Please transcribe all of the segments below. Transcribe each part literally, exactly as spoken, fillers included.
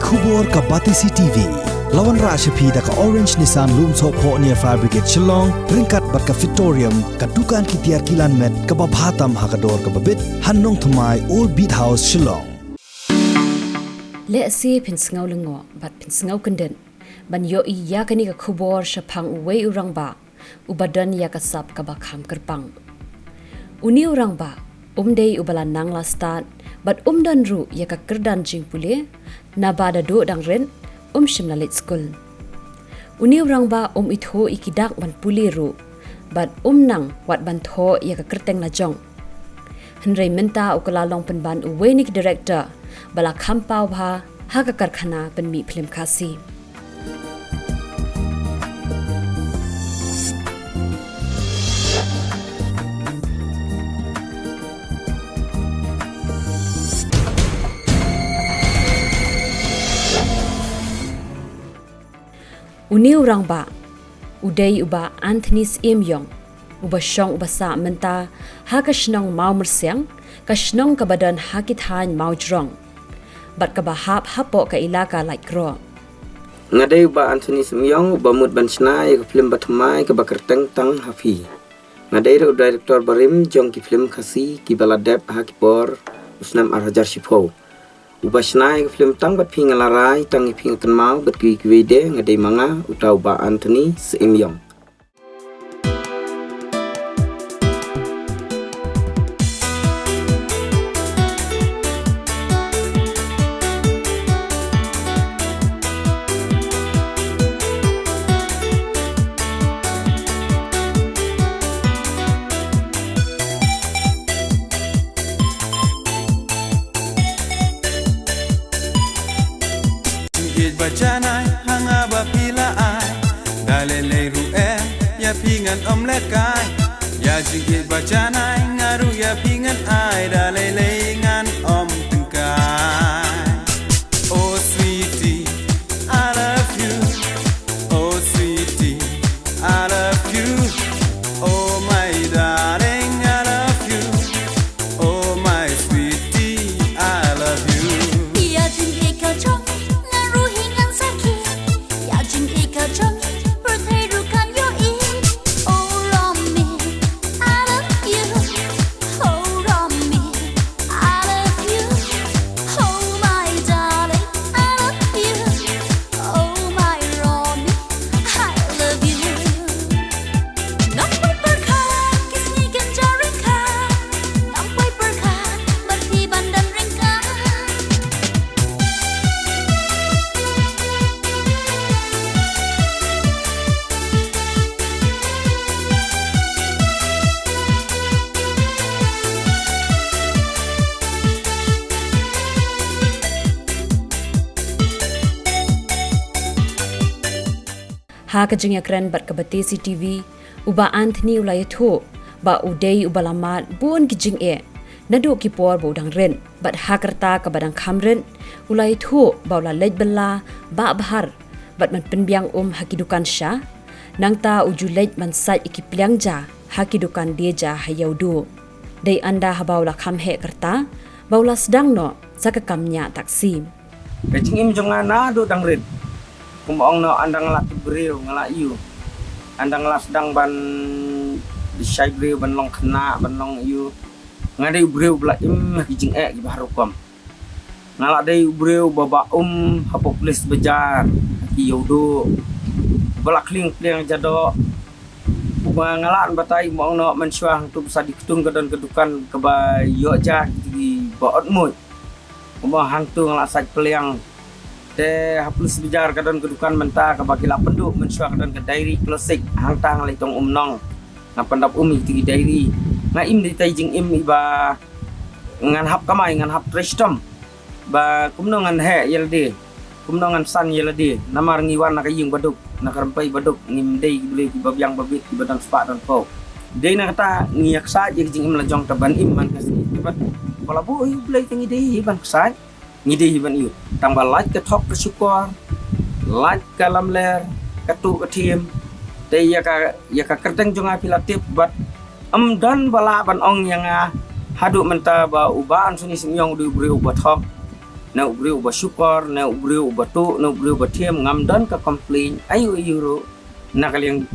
Khubor ka Batesi T V. La wanrah sha phi da ka Orange Nissan Lumsohphoh near Fire Brigade Shillong, ryngkat bad ka Fitorium, ka dukan ki tiar kilan met kaba bha tam ha ka dor kaba bit, ha Nongthymmai, Old Beat House, Shillong. Lehse phin sngew lyngngoh bad phin sngew kyndit ban ïohi ïa kane ka khubor shaphang uwei u rangbah uba don ïa ka sap kaba kham kyrpang. Une u rangbah um dei uba la nang la stad bad um don ruh ïa ka kyrdan jingpule, naba da duh dang rit um shym la leit skul. Une u rangbah um ithuh ïa ki dak ban pule ruh bad um nang wat ban thoh ïa ka kyrteng la jong. Hynrei mynta u ka la long pynban uwei na ki director ba la kham paw bha ha ka karkhana pynmih phlim Khasi. Une u rangbah u dei u Bah Anthony Syiemliong, uba shong uba sah mynta ha ka shnong Mawmyrsiang, ka shnong kaba don ha ki thaiñ Mawjrong bad kaba hap hapoh ka ilaka Laitkroh. Nga dei u Bah Anthony Syiemliong, uba mut ban shna ïa ka phlim bathymmai kaba kyrteng Tang ha Phi. Nga dei ruh u director barim jong ki phlim Khasi kiba la dep ha ki por u snem ar hajar shiphew. Uba shna ïa ka phlim Tang bad Phi nga la rai, Tang ïa Phi nga kynmaw bad kiwei kiwei de, nga dei ma nga uta u Bah Anthony Syiemliong. Jingïeit ba janai ha nga ba phi la ai, da lei lei ruh em ïa phi ngan ym lehkai. Ïa jingïeit ba janai nga ruh ïa phi ngan ai, da lei lei ngan ym tyngkai. Oh sweetie, I love you. Oh sweetie, I love you. Oh my darling, I love you. Oh my sweetie, I love you. Ïa jingïeit ka jong ngi nga ruh hi ngan sakhi. Ïa jingïeit ka jong ngi pyrthei ruh kan ïohi. Oh Romi, I love you. Oh Romi, I love you. Oh my darling, I love you. Oh my Romi, I love you. Nang poi pyrkhat ki sngi kin jaw ryngkat. Nang poi pyrkhat bad phi ban don ryngkat. Ha ka jingïakren bad ka Batesi T V, u Bah Anthony u la ïathuh ba u dei uba la mad bun ki jingeh naduh ki por ba u dang rit, bad ha ka rta kaba dang kham rit u la ïathuh ba u la leit bylla bah bhar bad ban pynbiang um ha ki dukan sha, nangta u ju leit ban sait ïa ki pliang ja ha ki dukan die ja ha Ïewduh. Dei ynda haba u la kham heh ka rta ba u la sdang noh sa ka kam ñiah taksi. Ka jingim jong nga naduh dang rit, kumba ong noh, ynda nga la tip briew nga la ïoh, ynda nga la sdang ban shai briew, ban long khynnah, ban long ïoh. Nga dei u briew ba la im ha ki jingeh kiba har rukom. Nga la dei u briew ba, ba um hapoh police bazaar ha ki Ïewduh, ba la khlieng pliang ja doh. Ba nga lah ban batai, kumba ong noh, mynshuwa hangtu ba sa dih ktung ka don ka dukan kaba ïoh ja kito kiba ot muid. Kumba hangtu nga la sait pliang. Te ha police bazaar ka don ka dukan mynta kaba ki la pynduh, mynshuwa ka don ka dairy classic, hangta nga leit tong um nong. Nga pyndap um ïa kito ki dairy. Nga im da ita i jingim iba ngan hap kamai, ngan hap trei shitom. Ba kumno ngan heh ïa lade, kumno ngan san ïa lade, namar ngi wan na ka ïing baduk, na ka rympei baduk, ngim dei ki briew kiba biang ba bit, kiba don spah don paw. Dei na kata ngi ïaksaid ïa ka jingim la jong ta ban im man ka sngi. Bad ba la buh ïa U Blei te ngi dei hi ban ksaid, ngi dei hi ban ïoh. Tang ba lait ka thok ka shukor, lait ka lamler, ka tuh ka thiem. Te ïa ka, ïa ka kyrteng jong nga phi la tip bad ym don ba lah ban ong ïa nga haduh mynta ba u Bah Anthony Syiemliong u dei u briew uba thok. Na u briew uba shukor, na u briew uba tuh, na u briew uba thiam, ngam don ka complain aiu aiu ruh na ka liang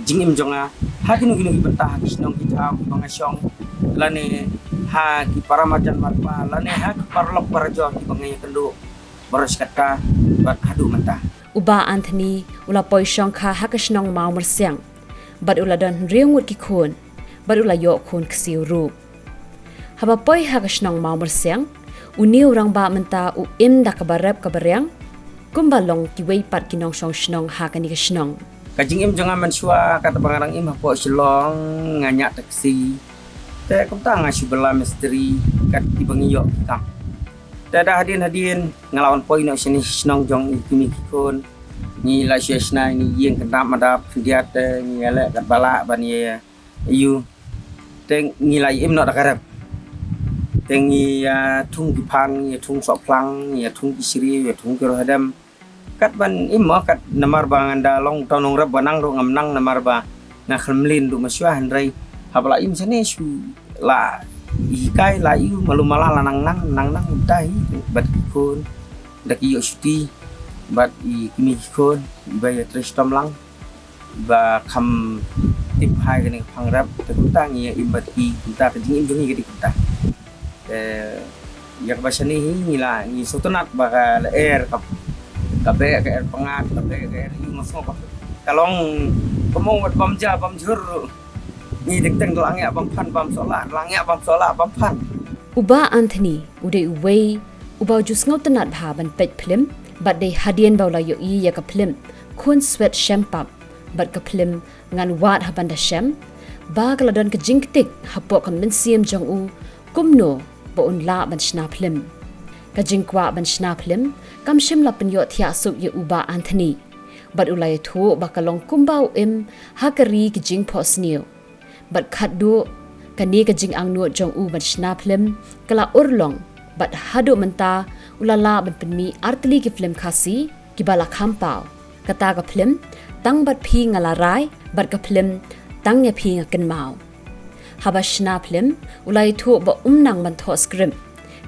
jingim jong nga ha kino kino ki bynta, ha ki shnong ki thaw kiba nga shong, lane ha ki para marjan marpa, lane ha ki paralok parajor kiba nga ïakynduh baroh shi katta bad haduh mynta. U Bah Anthony u la poi shongkha ha ka shnong Mawmyrsiang bad u la don hynriew ngut ki khun bad u la ïoh khun ksiew ruh. Haba poi ha ka shnong Mawmyrsiang, une u rangbah mynta u im da kaba rep kaba riang kumba long kiwei pat ki nongshong shnong ha kane ka shnong. Ka jingim jong nga mynshuwa, katba nga dang im hapoh Shillong, nga ñiah taxi. Te kumta nga shu bylla mistri kat kiba ngi ïoh ki kam. Te da hadien hadien nga la wan poi noh shane shnong jong i kmie ki khun. Ngi la shu ïa shna ïa ïing kyndap madap khyndiat, te ngi ïaleh katba lah ban ïa ïa ïu. Te ngi la ïa im noh da ka rep. Te ngi ïa thung ki phan, ngi ïa thung sohphlang, ngi ïa thung ki syriem, ngi ïa thung ki roh hadem. Kat ban im mo, kat namar ba ngan da long uta u nongrep ba nang ruh ngam nang namar ba nga khlem mlien ruh mynshuwa, hynrei haba la im shane shu la hikai, la ïoh malu mala, la nang nang, nang nang uta hi bad ki khun da ki ïoh shuti bad i kmie ki khun iba ïa trei shitom lang ba kham tip ha kane ka phang rep. Te kumta ngi ïa im bad ki, kumta ka jingim jong ngi ka dei kumta. Te ïa kaba shane hi ngi la, ngi sngewtynnat ba ka lyer ka, ka beh ka er pyngngad, ka beh ka er ïing, nga sngew ba ka long kumno wat bam ja bam jhur. Ngi dei teng da la ngiah bam phan bam soh lah, da la ngiah bam soh lah bam phan. U Bah Anthony u dei uwei uba u ju sngewtynnat bha ban peit phlim bad dei hadien ba u la ïohi ïa ka phlim Khun Swet Shem Pap bad ka phlim Ngan Wad Haban Da Shem ba ka la don ka jingktik hapoh ka mynsiem jong u kumno ba un lah ban shna phlim. Ka jingkwah ban shna phlim kam shym la pynïohthiah suk ïa u Bah Anthony bad u la ïathuh ba ka long kumba u im ha ka ri ki jingphohsniew. Bad khatduh kane ka jingangnud jong u ban shna phlim ka la urlong bad haduh mynta u la lah ban pynmih artylli ki phlim Khasi kiba la kham paw. Kata ka phlim Tang Bad Phi Nga La Rai bad ka phlim Tang Ïa Phi Nga Kynmaw. Haba shna phlim u la ïathuh ba um nang ban thoh script,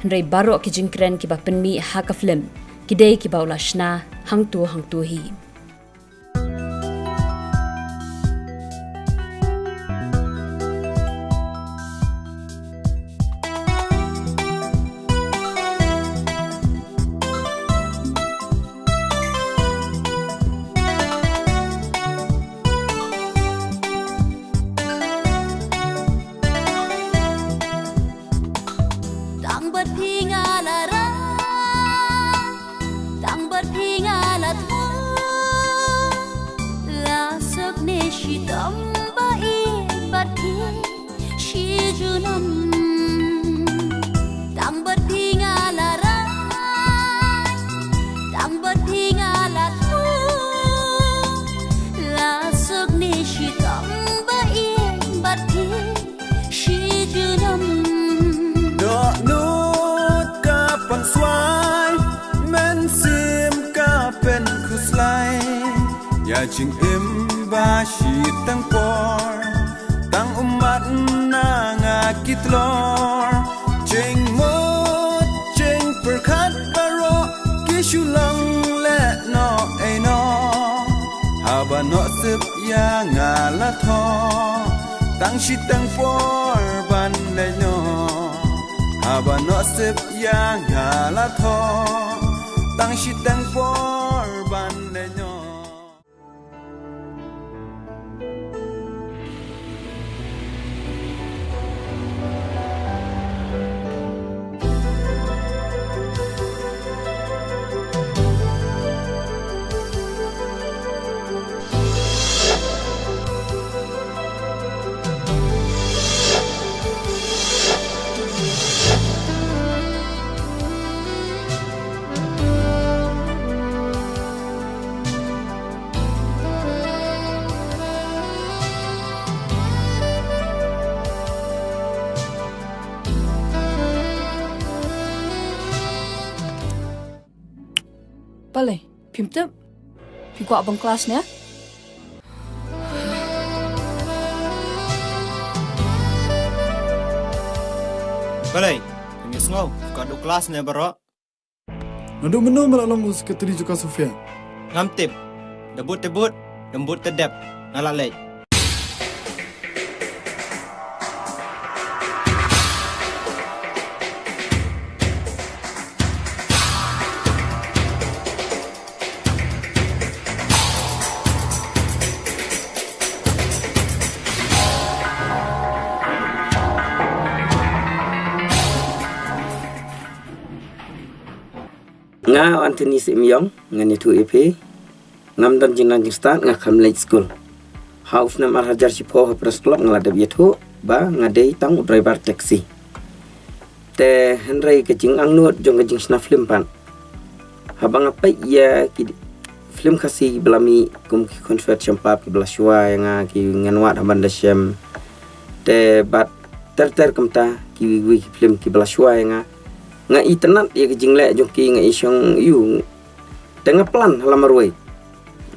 hynrei baroh ki jingkren kiba pynmih ha ka phlim ki dei kiba u la shna hangto hangto hi. Tang bad phi nga la rai, tang bad phi nga la thoh. La suk ne shitom ba ïeit bad phi shi junom. Tang bad phi nga la rai, tang bad phi nga la thoh. La suk ne shitom ba ïeit bad phi shi junom. Dohnud ka panswai, mynsiem ka pynkhuslai. Ïa jingim ba shiteng por, tang ummat na nga ki tlor. Jingmut jingpyrkhat baroh ki shu long lehnoh einoh. Haba noh sip ïa nga la thoh, tang shiteng por ban lehnoh. Haba noh sip ïa nga la thoh, tang shiteng por ban lehnoh. Balei, phim tip? Phi kwah ban klas ne? Balei, phim ïohsngew, phi kwah duh klas ne baroh? Naduh mynno ba la long u secretary jong ka Sofia? Ngam tip. Da bud te bud, da bud te dep. Nga la leit. Nga Anthony Simiong, ngan ïathuh ïa phi. Ngam don jingdon jingstad, nga khlem leit skul. Ha u snem ar hajar shiphew ha Press Club nga la dep ïathuh ba nga dei tang u driver taxi. Te hynrei ka jingangnud jong ka jingshna film pat, haba nga peit ïa ki film Khasi ba la mih kum ki Khynsuat Shempap ki ba la shuwa ïa nga, ki Ngan Wad Haban Da Shem. Te bad ter ter kumta kiwei kiwei ki film ki ba la shuwa ïa nga. Nga itynnad ïa ka jingleh jong ki, nga i shong ïu. Te nga plan ha la marwei.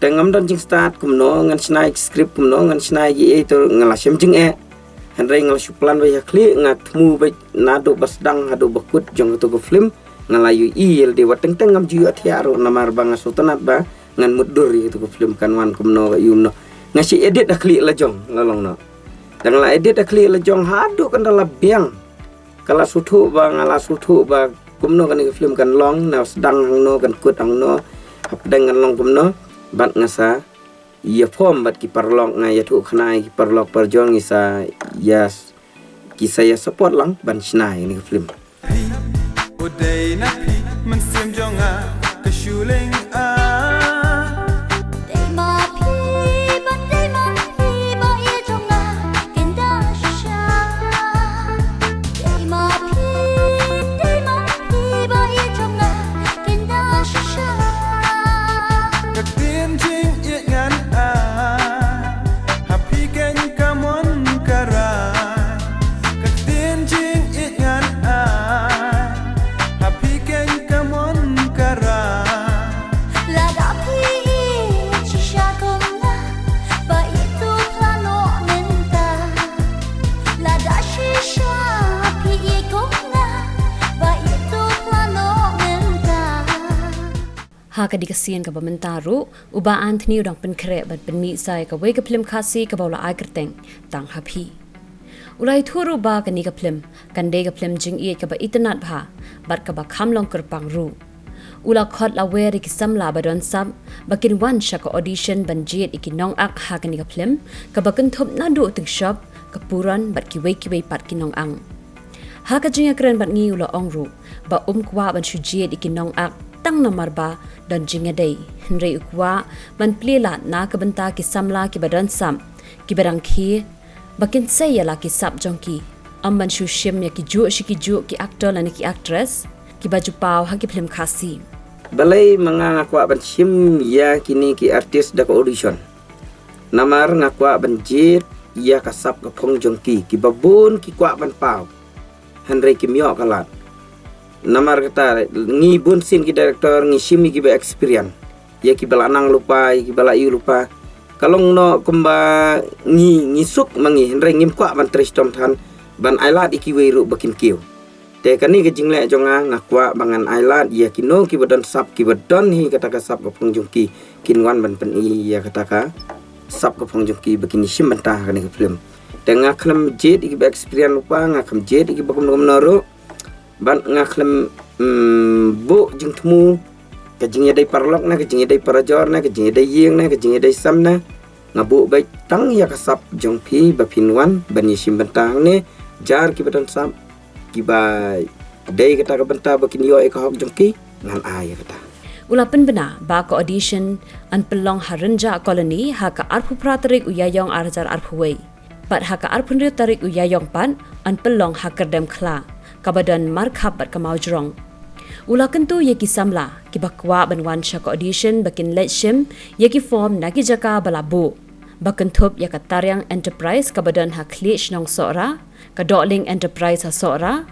Te ngam don jingstad kumno ngan shna ïa ki script, kumno ngan shna ïa ki ei, to nga la shem jingeh. Hynrei nga la shu plan beit ha khlieh, nga thmu beit naduh ba sdang haduh ba kut jong kato ka film. Nga la ïohi ïa lade, wat teng teng ngam ju ïohthiah ruh namar ba nga sngewtynnad ba ngan mutdur ïa kato ka film kan wan kumno ka ïu kumno. Nga shu edit ha khlieh la jong la long noh. Te nga la edit ha khlieh la jong haduh kan da la biang. Ka la sngewthuh ba, nga la sngewthuh ba kumno kane ka film kan long, na sdang hangno, kan kut hangno, hapdeng kan long kumno. Bad nga sa ïa form bad ki paralok, nga ïathuh khana ïa ki paralok parajor, ngi sa ïa, ki sa ïa support lang ban shna ïa kane ka film. Phi, u dei na phi, mynsiem jong nga, ka shu lyngngoh. Dei ma phi, ba dei ma phi, ba ïeit jong nga, kin da shisha. Dei ma phi, dei ma phi, ba ïeit jong nga, kin da shisha. Ka ktien jingïeit ngan ai ha phi keiñ ka mon ka rai. Ka ktien jingïeit ngan ai ha phi keiñ ka mon ka rai. Lada phi ïeit shisha kum nga, ba ïeit to phla noh mynta. Lada shisha phi ïeit kum nga, ba ïeit to phla noh mynta. Ha kane ka sien kaba mynta ruh, u Bah Anthony u dang pynkhreh ban pynmih sa ïa kawei ka film Khasi kaba u la ai kyrteng Tang Ha Phi. U la ïathuh ruh ba kane ka film kan dei ka film jingïeit kaba itynnad bha bad kaba kham long kyrpang ruh. U la khot la wer ïa ki samla ba don sap ba kin wan sha ka audition ban jied ïa ki nongak ha kane ka film, kaba kynthup naduh u Tyngshop, ka Puron bad kiwei kiwei pat ki nongak. Ha ka jingïakren bad ngi u la ong ruh ba um kwah ban shu jied ïa ki nongak tang namar ba don jingïadei, hynrei u kwah ban plie lad na ka bynta ki samla kiba don sap, kiba dang khie, ba kin sei ïa la ki sap jong ki. Ym ban shu shim ïa ki juh shi ki juh ki actor lane ki actress kiba ju paw ha ki film Khasi. Balei ma nga nga kwah ban shim ïa kine ki artist da ka audition? Namar nga kwah ban jied ïa ka sap ka phong jong ki, kiba bun ki kwah ban paw, hynrei kim ïoh ka lad. Namar kata ngi bun sien ki director ngi shim ïa kiba experience, ïa kiba la nang lypa, ïa kiba la ïoh lypa. Ka long noh kumba ngi, ngi suk ma ngi, hynrei ngim kwah ban trei shitom than ban ai lad ïa kiwei ruh ba kin kiew. Te kane ka jingleh jong nga, nga kwah ba ngan ai lad ïa kino kiba don sap, kiba don hi kata ka sap ka phong jong ki, kin wan ban pyni ïa kata ka sap ka phong jong ki ba kin ïashim bynta ha kane ka film. Te nga khlem jied ïa kiba experience lypa, nga khlem jied ïa kiba kumno kumno ruh. Bad nga khlem, mm, buh jingthmu, ka jingïadei paralok ne, ka jingïadei parajor ne, ka jingïadei ïing ne, ka jingïadei sem ne. Nga buh beit tang ïa ka sap jong phi ba phin wan ban ïashim bynta hangne, jar kiba don sap, kiba dei kata ka bynta ba kin ïoh ïa ka hok jong ki, ngan ai ïa kata. U la pynbna ba ka audition yn pynlong ha Rynjah Colony ha ka arphew phra tarik u Ïaïong ar hajar arphew wei. Bad ha ka arphew hynriew tarik u Ïaïong pat yn pynlong ha Kyrdemkhla, kaba don markhap bad ka mawjrong. U la kyntu ïa ki samla kiba kwah ban wan sha ka audition ba kin leit shim ïa ki form na ki jaka ba la buh, ba kynthup ïa ka Tariang Enterprise kaba don ha Khlieh Shnong Sohra, ka Dohling Enterprise ha Sohra,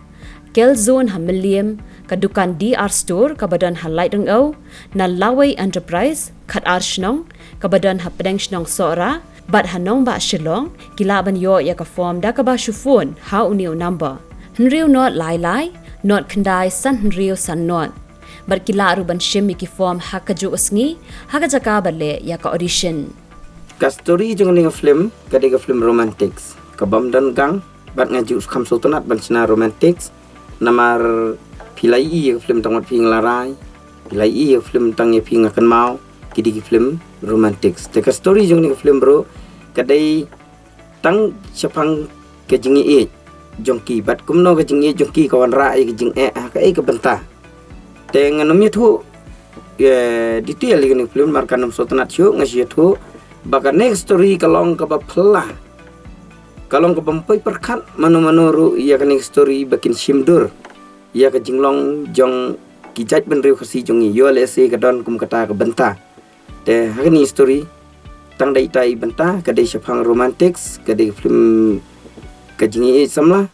Kel Zone ha Mylliem, ka dukan D R Store kaba don ha Laitdyngew, na Lawei Enterprise, Khatar Shnong, kaba don ha Pdeng Shnong Sohra, bad ha nongbah Shillong, ki lah ban ïoh ïa ka form da kaba shu phone ha une u number, hynriew nod lai lai, nod khyndai san hynriew san nod. Bad ki lah ruh ban shim ïa ki form ha kajuh ka sngi ha ka jaka ba leh ïa ka audition. Ka story jong kane ka film ka dei ka film romantics ka bym don gang, bad nga ju kham sngewtynnat ban shna romantics. Namar phi la ïohi ïa ka film tang wat phi nga la rai, phi la ïohi ïa ka film tang ïa phi nga kynmaw, ki dei ki film romantics. Te ka story jong kane ka film ruh ka dei tang shaphang ka jingïeit jong ki, bad kumno ka jingïeit jong ki ka wanrah ïa ka jingeh ha kaei ka bynta. Te ngan ym ïathuh ïa detail ïa kane ka film namar kan ym sngewtynnat shuh, nga shu ïathuh ba kane ka story ka long kaba phylla, ka long kaba ym poi pyrkhat mano mano ruh ïa kane ka story ba kin shim dur ïa ka jinglong jong ki jaitbynriew Khasi jong ngi, ïoh lehse ka don kum kata ka bynta. Te ha kane ka story tang dei ita i bynta, ka dei shaphang romantics, ka dei ka film ka jingïeit samla.